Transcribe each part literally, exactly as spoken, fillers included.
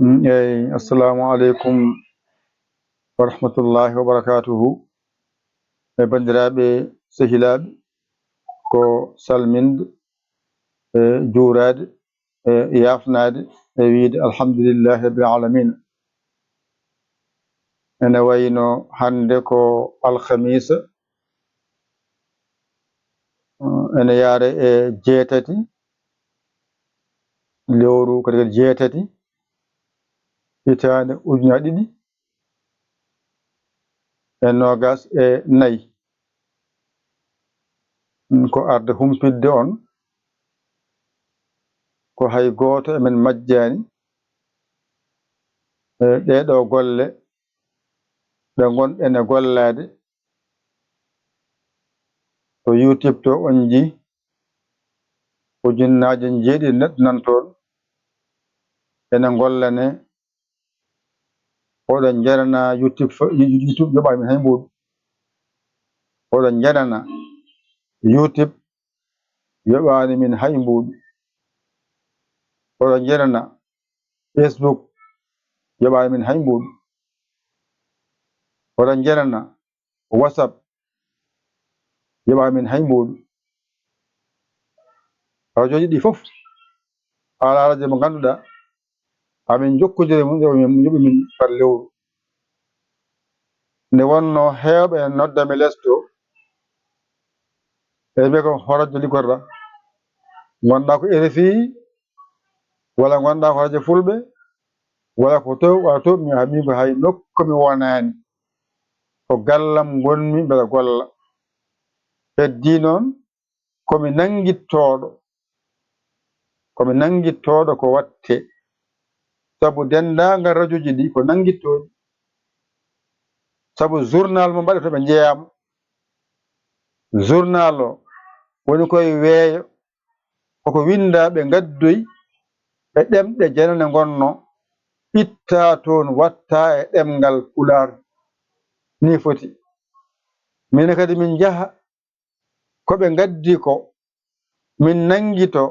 Mm, eyi, assalamu aleykum wa rahmatullahi wa barakatuhu. E banndiraaɓe sehilaaɓe, ko salminde, e juuraade, e yaafnaade, e wiyde alhamdulillahi rabbil alamina. Ene wayno hannde ko alhamiisa, ene yaare e jeetati, lewru kadi kadi jeetati, hitaande ujunaaji ɗiɗi e noogaas e nayi. Ko arde humpitde on, ko hay gooto e men majjaani e ɗee ɗoo golle ɗe ngonɗen e gollaade. To YouTube to, on njii ujunnaaje jeeɗiɗi neɗɗo nan toon ene ngollane. Oɗon njanana YouTube fo-, YouTube yoɓaani min hay mbuuɗu. Oɗon njanana YouTube yoɓaani min hay mbuuɗu. Oɗon njanana Facebook yoɓaani min hay mbuuɗu. Oɗon njanana WhatsApp yoɓaani min hay mbuuɗu. Rajooji ɗi fof, alaa rajo mo ngannduɗaa amin njokkondiri e mum, yoɓa min, yoɓa min par lewru. Nde wonnoo heewɓe ene nodda mi lees to, e mbiya kam, "Hol rajo liggotoɗaa?" Ngonɗaa ko R F I, walla ngonɗaa ko rajo Fulɓe, walla ko to, walla to, mi, min ko hay nokku mi wonaani. Ko gallam ngonmi mbeɗa golla. Heddii noon, ko mi nanngittooɗo, ko mi nanngittooɗo ko waɗtee. Sabu denndaangal rajooji ɗi ko nanngittooɗi. Sabu journal mo mbaɗata ɓe njeyaama. Journal o woni koye weeyo, koko winndaa ɓe ngaddoyi e ɗemɗe janane ngonnoo, ittaa toon wattaa e ɗemngal Pulaar. Nii foti. Minen kadi min njaha ko ɓe ngaddi ko, min nanngito,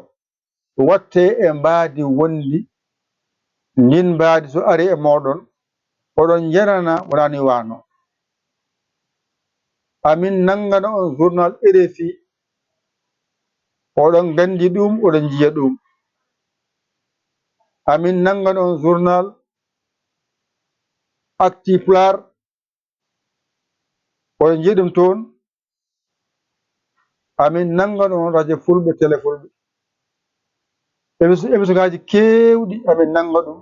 wattee e mbaadi wondi. Ndin mbaadi so ari e mooɗon, oɗon njanana wonaa ni waano. Amin nanngana on journal R F I, oɗon nganndi ɗum, oɗon njiya ɗum. Amin nanngana on journal Actu Pulaar, oɗon njiya ɗum toon. Amin nannga ɗum rajo Fulɓe, tele Fulɓe. Emis-, emisiyonngaaji keewɗi amin nannga ɗum.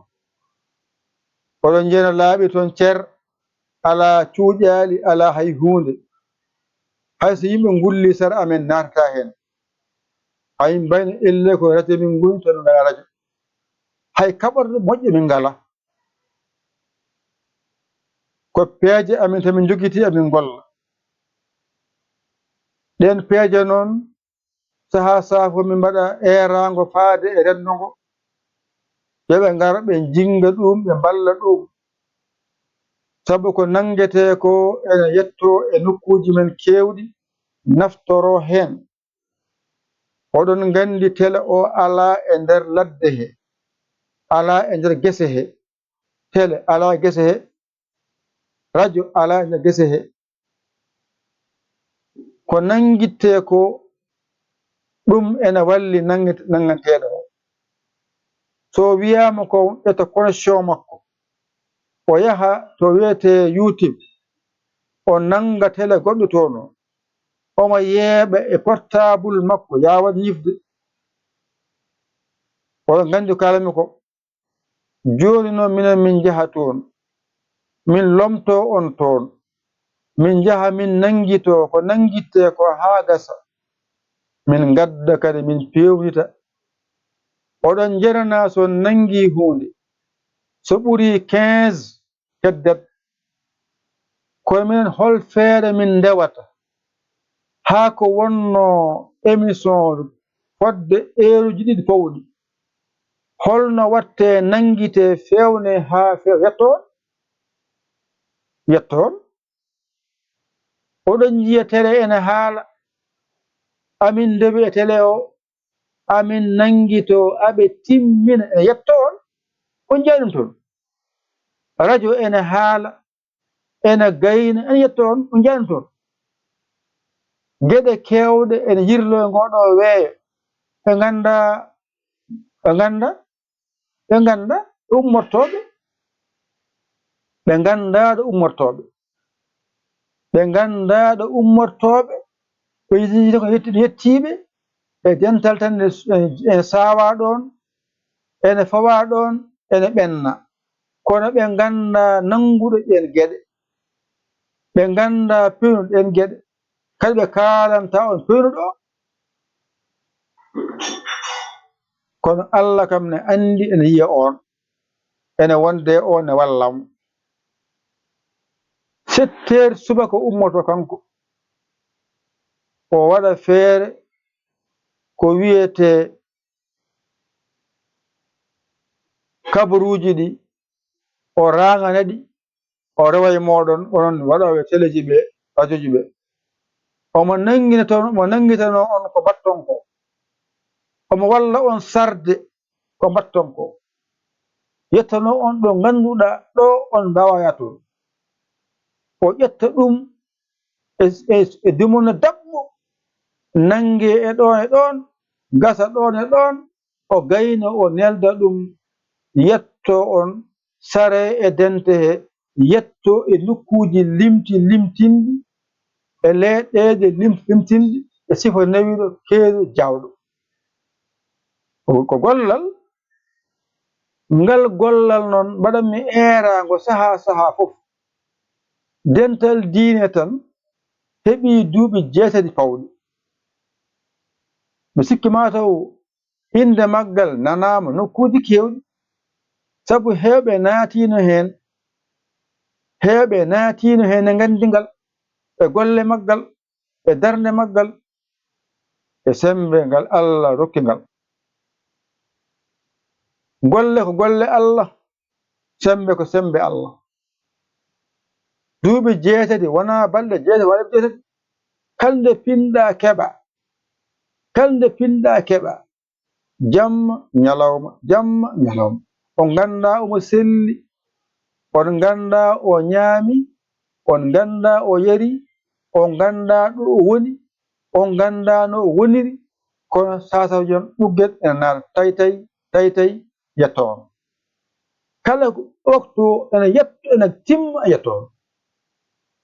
Oɗon njeena laaɓi toon cer, alaa cuuƴaali, alaa hay huunde. Hay so yimɓe ngullii sara, amin naatataa heen. Hay mbayno elle ko rajo min ngoni, to min ngalaa rajo. Hay kaɓorɗe moƴƴe min ngalaa. Ko peeje amin tan min njogitii, amin ngolla. Ɗeen peeje noon, sahaa sahaa fof min mbaɗa eeraango faade e renndo ngo, yo ɓe ngar ɓe njinnga ɗum, ɓe mballa ɗum. Sabu ko nanngetee ko ene yettoo e nokkuuji men keewɗi, naftoroo heen. Oɗon nganndi tele o alaa e nder ladde he, alaa e nder gese he. Tele alaa gese he, rajo alaa e nder gese he. Ko nanngittee ko, ɗum ene walli nanngit-, nannganteeɗo o. So wiyaama ko ƴetta connexion makko, o yaha to wiyetee YouTube, o nannga tele goɗɗo toon o, omo yeeɓa e portable makko, yaawaani yifde. Oɗon nganndi ko kaalanmi ko. Jooni noon minen min njaha toon, min lomtoo on toon, min njaha min nanngitoo ko nanngittee ko haa gasa, min ngadda kadi min peewnita. Oɗon njenanaa so nanngii huunde, so ɓurii quinze, keddat. Koye minen, hol feere min ndewata haa ko wonnoo émission fodde eeruuji ɗiɗi pawɗi? Holno waɗtee nanngitee, feewnee haa feew, yettoon? Yettoon. Oɗon njiya tele ene haala, amin ndewi e tele o, amin nanngitoo, aɓe timmina, ene yettoon. On njaani ɗum toon. Rajo ene haala, ene gayna, ene yetto on, on njaani ɗum toon. Geɗe keewɗe ene yirlo e ngooɗoo weeyo. Ɓe nganndaa, ɓe nganndaa, ɓe nganndaa ɗo ummortooɓe. Ɓe nganndaa ɗo ummortooɓe. Ɓe nganndaa ɗo ummortooɓe. Ɓe yidi ko yetti-, yettiiɓe. E dental tan ene, ene saawaa ɗoon, ene fawaa ɗoon, ene ɓenna. Kono ɓe nganndaa nannguɗo ɗeen geɗe. Ɓe nganndaa pewnuɗo ɗeen geɗe. Kadi ɓe kaalanta on pewnuɗo o. Kono Allah kam ne anndi, ene yiya on. Ene wonde o ne walla mo. Sept heures subaka o ummoto kanko. O waɗa feere ko wiyetee kabaruuji ɗi, o raŋana ɗi, o rewa e mooɗon, onon waɗooɓe teleji ɓe, rajoji ɓe. Omo nanngina toon, omo nanngitano on ko mbaɗton ko. Omo walla on sarde ko mbaɗton ko. Yettano on ɗo ngannduɗaa ɗo on mbaawaa yahtude. O ƴetta ɗum e, e, e dumunna daɓɓo, nannge e ɗoon e ɗoon, gasa ɗoon e ɗoon, o gayna, o nelda ɗum, yetto on sare e dente he, yetto e nokkuuji limti limtinɗi, e leeɗeeje limti limtinɗi, e sifa newiɗo keedo jaawɗo. Ko, ko gollal, ngal gollal noon mbaɗanmi eeraango sahaa sahaa fof. Dental diine tan heɓii duuɓi jeetati pawɗi. Mi sikki maa taw innde maggal nanaama nokkuuji keewɗi, sabu heewɓe naatiino heen, heewɓe naatiino heen e nganndi ngal, e golle maggal, e darnde maggal, e semmbe ngal Allah rokki ngal. Golle ko golle Allah, semmbe ko semmbe Allah. Duuɓi jeetati wonaa balɗe jeetati, wonaa balɗe jeetati. Kala nde pinɗaa keɓaa, kala nde pinɗaa keɓaa, jamma ñalawma, jamma ñalawma. On nganndaa omo selli, on nganndaa o ñaami, on nganndaa o yari, on nganndaa ɗo o woni, on nganndaa no o woniri, kono saasawjon ɗugget ene naata tay tay, tay tay, yetto on. Kala ko waktu ene yetto, ene timma, yetto on.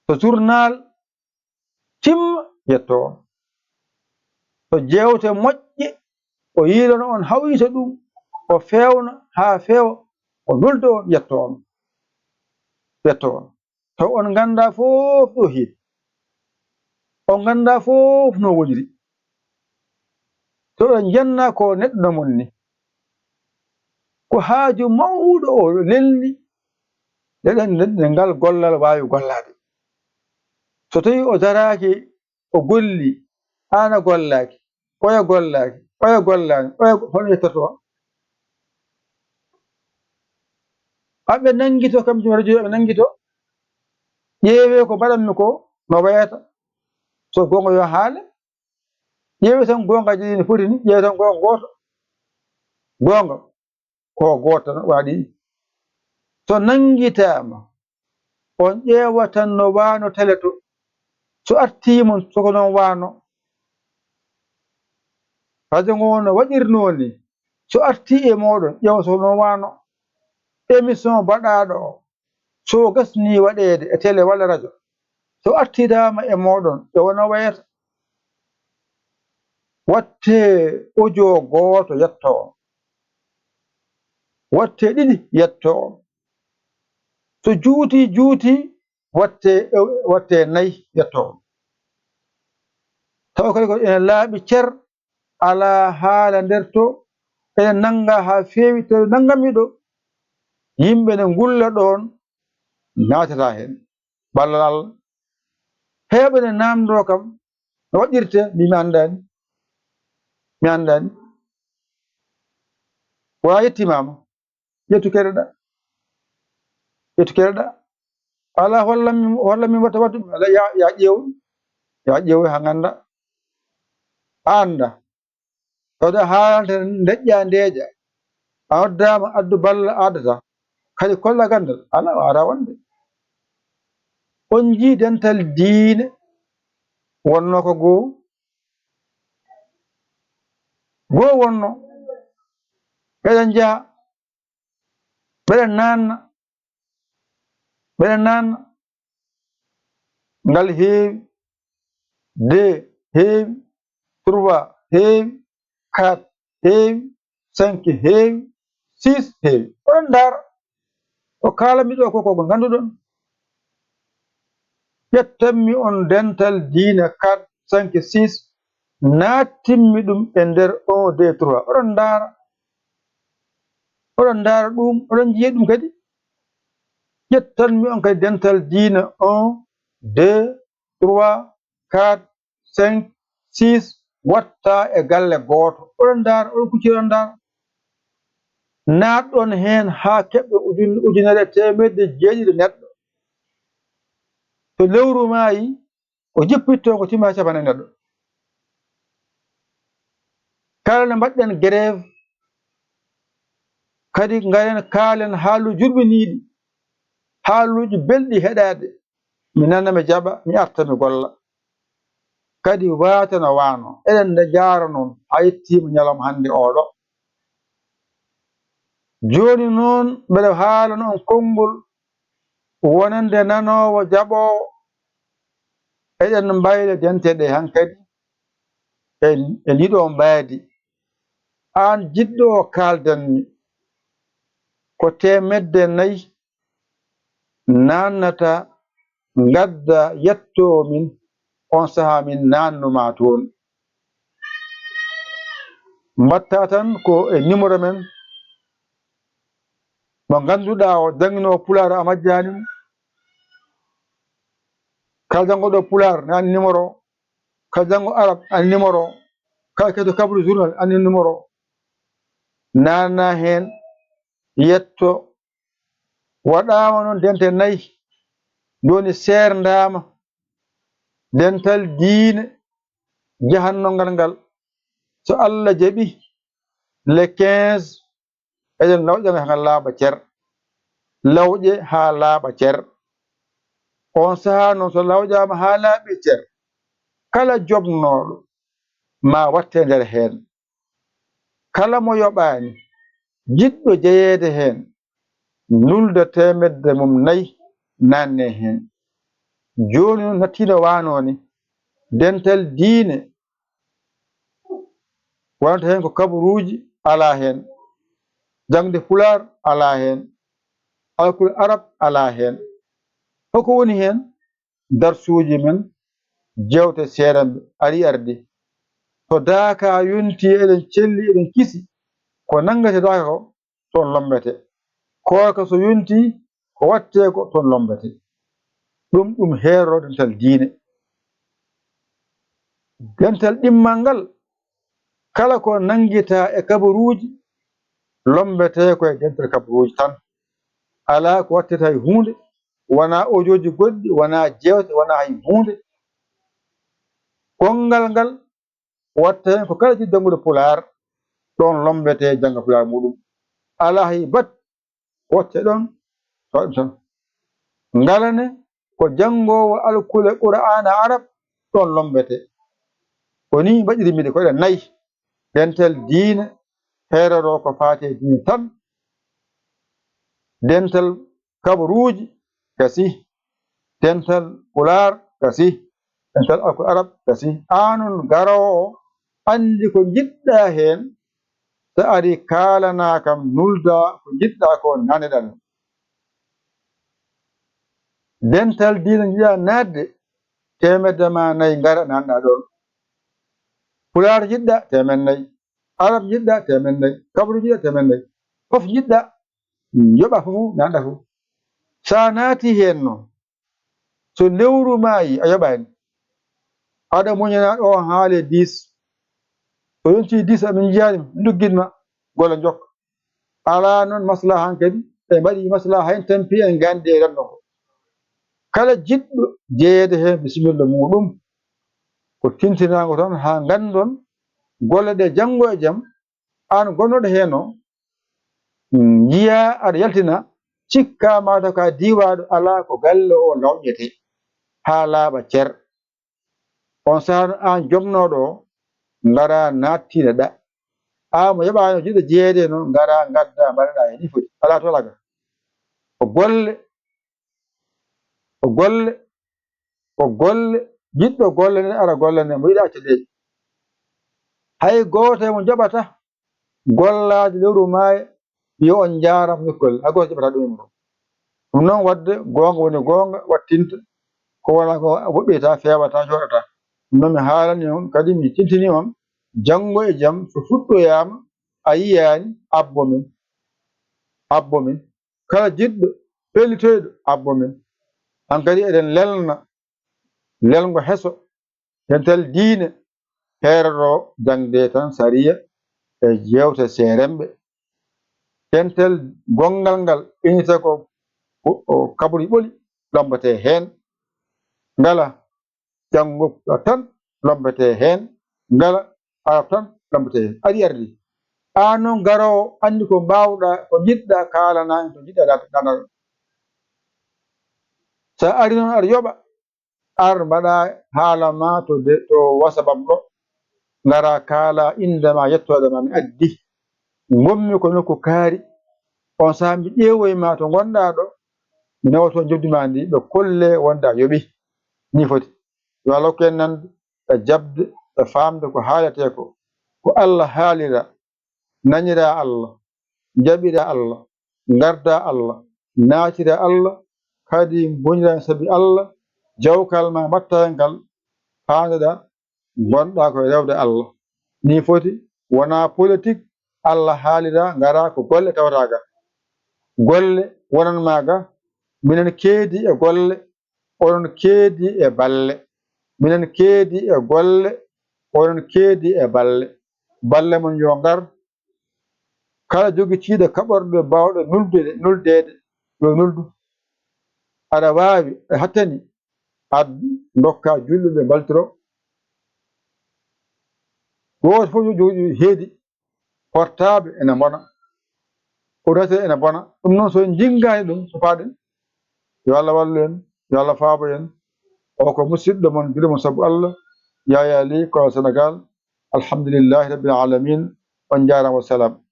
So journal timma, yetto on. So jeewte moƴƴe, o yiilana on, hawita ɗum, o feewna haa feewa, o nulda on, yetto on. Yetto on. Taw on nganndaa fof ɗo heedi. On nganndaa fof no woniri. To ɗon njenna ko neɗɗo no mon ni. Ko haaju mawɗo o lelni, nde ɗen, nde, nde ngal gollal waawi gollaade. So tawii o daraaki, o golli, aan a gollaaki, oya gollaaki, oya gollaani, oya go-, hono yettoto? Aɓe nanngito, kam jom radio aɓe nanngito, ƴeewee ko mbaɗanmi ko no wayata. So goonga yo haale, ƴeewee tan goongaaji ɗi no foti ni, ƴeewee tan goonga gooto. Goonga. Ko gooto tan waɗi. So nanngitaama, on ƴeewa tan no waano tele to. So artii mon, so ko noon waano. Radio ngo no waɗirnoo ni, so artii e mooɗon, ƴeewa so ko noon waano. Émission baɗaaɗo o, so o gasnii waɗeede e tele walla radio, so artidaama e mooɗon, ƴeewa no wayata. Wattee audio gooto yetto on. Wattee ɗiɗi yetto on. So juutii, juutii, wattee, wattee nayi yetto on. Tawa kadi ko ene laaɓi cer, alaa haala nder to, ene nannga haa feewi, to nanngammi ɗo. Yimɓe ne ngulla ɗoon, naatata heen. Ballal Allah. Heewɓe ne naamndoo kam, no waɗirtee? Mbi mi anndaani. Mi anndaani. Wa yettimaama. Ƴettu keɗoɗaa. Ƴettu keɗoɗaa. Alaa hollammi, hollammi wota waɗ ɗum. Alaa, ya, ya ƴeew. Ya ƴeew haa ngannda. A annda. Tawde haalante ndeƴƴa ndeeƴa. A noddaama, addu balla, a addataa. Kadi kolla ganndal, alaa, waawataa wonde. On njii dental diine wonnoo ko goo, goo wonnoo. Eɗen njaha, mbeɗen naanna, mbeɗen naanna. Ngal heewi, deux heewi, trois heewi, quatre heewi, cinq heewi, six heewi. Oɗon ndaara, ko kaalanmi ɗoo ko, ko ko ngannduɗon. Ƴettanmi on dental diine quatre, cinq, six, naattinmi ɗum e nder un, deux, trois. Oɗon ndaara, oɗon ndaara ɗum, oɗon njiya ɗum kadi. Ƴettanmi on kadi dental diine un, deux, trois, quatre, cinq, six, watta e galle gooto. Oɗon ndaara, oɗon kuccira, oɗon ndaara. Naatɗon heen haa keɓɗon ujun-, ujunere e teemedde jeeɗiɗi neɗɗo. So lewru maayi, ko jippitton ko timma cappanɗe neɗɗo. Kala nde mbaɗɗen grève, kadi ngaren kaalen haalu jurɓiniiɗi, haaluuji belɗi heɗaade, mi nana, mi jaɓa, mi arta, mi golla. Kadi waata no waano, eɗen nde njaara noon, haa yettiima ñalawma hannde ooɗo. Jooni noon, mbeɗa haalana on konngol wonande nanoowo, jaɓoowo. Eɗen mbayla dente ɗe hankadi e, e ndiɗo mbaadi. Aan jiɗɗo o kaaldanmi, ko teemedde nayi naannata, ngadda, yettoo min, on sahaa min naannuma toon. Mbatta tan ko e numéro men mo ngannduɗaa o jannginoowo pulaar a majjaani mo. Kala janngoɗo pulaar ne anndi numéro o. Kala janngo arab anndi numéro o. Kala keɗoto Kabru Journal anndi numéro o. Naanna heen, yetto. Waɗaama noon dente nayi, jooni seerndaama dental diine jahannongal ngal. So Allah jaɓi, le quinze, eɗen lawƴa ngal haa laaɓa cer. Lawƴe haa laaɓa cer. On sahaa noon, so lawƴaama haa laaɓi cer, kala joɓnooɗo ma watte nder heen. Kala mo yoɓaani, jiɗɗo jeyeede heen, nulda teemedde mum nayi, naanne heen. Jooni noon, nattiino waanoo ni, dental diine wonata heen ko kabaruuji, alaa heen. Jaŋde pulaar, alaa heen. Alkul arab, alaa heen. Hoko woni heen? Darsuuji men, jeewte seeɗa ari ardi. So daaka yonti, eɗen celli, eɗen kisi, ko nanngete daaka ko, toon lombete. Koorka so yonti, ko watte ko, toon lombete. Ɗum, ɗum heeroo dental diine. Dental ɗimmal ngal, kala ko nanngita e kabaruuji, lombete ko e dental kabaruuji tan. Alaa ko wattete hay huunde, wonaa audiooji goɗɗi, wonaa jeewte, wonaa hay huunde. Gonngal ngal, watta heen ko kala jiɗɗo janngude pulaar, ɗoon lombete jannga pulaar muɗum. Alaa hay bat, watte ɗoon, waɗ tan. Ngalane ko janngoowo alkule Qur'aana arab, ɗoon lombete. Ko nii mbaɗirmi ɗe, ko ɗe nayi. Dental diine, heeroroo ko faati e diine tan. Dental kabaruuji, gasi. Dental pulaar, gasi. Dental alkul arab, gasi. Aan on garoowo o, anndi ko njiɗɗaa heen, so ari kaalanaa kam, nuldaa ko njiɗɗaa ko, naneɗaa ɗum. Dental diine njiɗaa naatde, teemedde ma nayi ngara nanɗaa ɗoon. Pulaar njiɗɗaa, teemedde nayi. Arab njiɗɗaa, teemedde nayi. Kabru njiɗɗaa, teemedde nayi. Fof njiɗɗaa, yoɓaa fof, nanɗaa fof. So a naatii heen noon, so lewru maayi, a yoɓaani. Aɗa muñanaa ɗo haale dix. So yontii dix, aɗa njiyaani, ndugginma, golle njokka. Alaa noon maslaha hankadi, ɓe mbaɗi maslaha heen, tampi en nganndi e renndo ngo. Kala jiɗɗo jeyeede heen, bisimilla muɗum. Ko tintinaango tan haa nganndon golle ɗe janngo e jam, aan gonnoɗo heen o, Njiyaa aɗa yaltina, cikkaa mataw ko a diiwaaɗo, alaa ko galle o lawƴetee haa laaɓa cer. On sahaa no aan jomnooɗo o, ngaraa naattiiɗa ɗa. Aan mo yoɓaano jiɗɗo jeyeede no, ngaraa ngaddaa mbaɗaɗaa e nii foti. Alaa toolaaka. Ko golle, ko golle, ko golle. Jiɗɗo golle nden ara golle nden, mo yiɗaa acca deeƴi. Hay gooto e mon jaɓataa gollaajo lewru maayo, yo on njaaraama ñukkol, hay gooto jaɓataa ɗum e mon. Ɗum noon waɗde goonga woni goonga, wattinta ko wonaa ko woɗɗoyta, feewata, jooɗata. Ɗum noon mi haalani on, kadi mi tintini on, janngo e jam so fuɗɗoyaama, a yiyaani, abbo min, abbo min. Kala jiɗɗo, pellitoyɗo, abbo min. Hankadi eɗen lelna lelngo heso, dental diine, heeroto jaŋde tan sariya e jeewte seeremɓe. Dental gonngal ngal, iñata ko, ko, ko kabri ɓoli, lombatee heen. Ngala janngo tan lombatee heen, ngala arab tan lombatee heen. Aɗi ardi. Aan noon garoowo, anndi ko mbaawɗaa, ko njiɗɗaa, kaalanaa en to njiɗɗaa da-, daanal. So a ari noon aɗa yoɓa, ar mbaɗa haala ma to de, to WhatsApp am ɗo, ngara kaala innde ma, yettoode ma, mi addi. Ngonmi ko nokku kaari, on sahaa mi ƴeewoy ma to ngonɗaa ɗo, mi nawa toon njoɓdi ma ndi, ɓe kolle wonde a yoɓi. Nii foti. Yo Allah hokku en nande e jaɓde e faamde ko haaletee ko. Ko Allah haalira, naniraa Allah, njaɓiraa Allah, ngardaa Allah, naatiraa Allah, kadi mboniraa sabi Allah, jawkal ma mbaɗtaa ngal, paandoɗaa, ngonɗaa ko e rewde Allah. Nii foti, wonaa politik, Allah haaliraa, ngaraa ko golle tawata ga. Golle wonan ma ga, minen keedi e golle, onon keedi e balle. Minen keedi e golle, onon keedi e balle. Balle mon yo ngar. Kala jogitiiɗo kaɓorɗe baawɗe nuldude, nuldeede, yo nuldu. Aɗa waawi, a hattani, addu, ndokka julɓe ɓe mbaltiro. Gooto fof yo jogii heedi. Portable ene mbona, ordinateur ene bona. Ɗum noon, so en njingaani ɗum, so faaɗen, yo Allah wallu en, yo Allah faabo en. O ko musidɗo mon, giɗo mon sabu Allah, Yaya Ly, ko Sénégal. Alhamdulillahi Rabbil Alamin. On njaaraama, wassalam.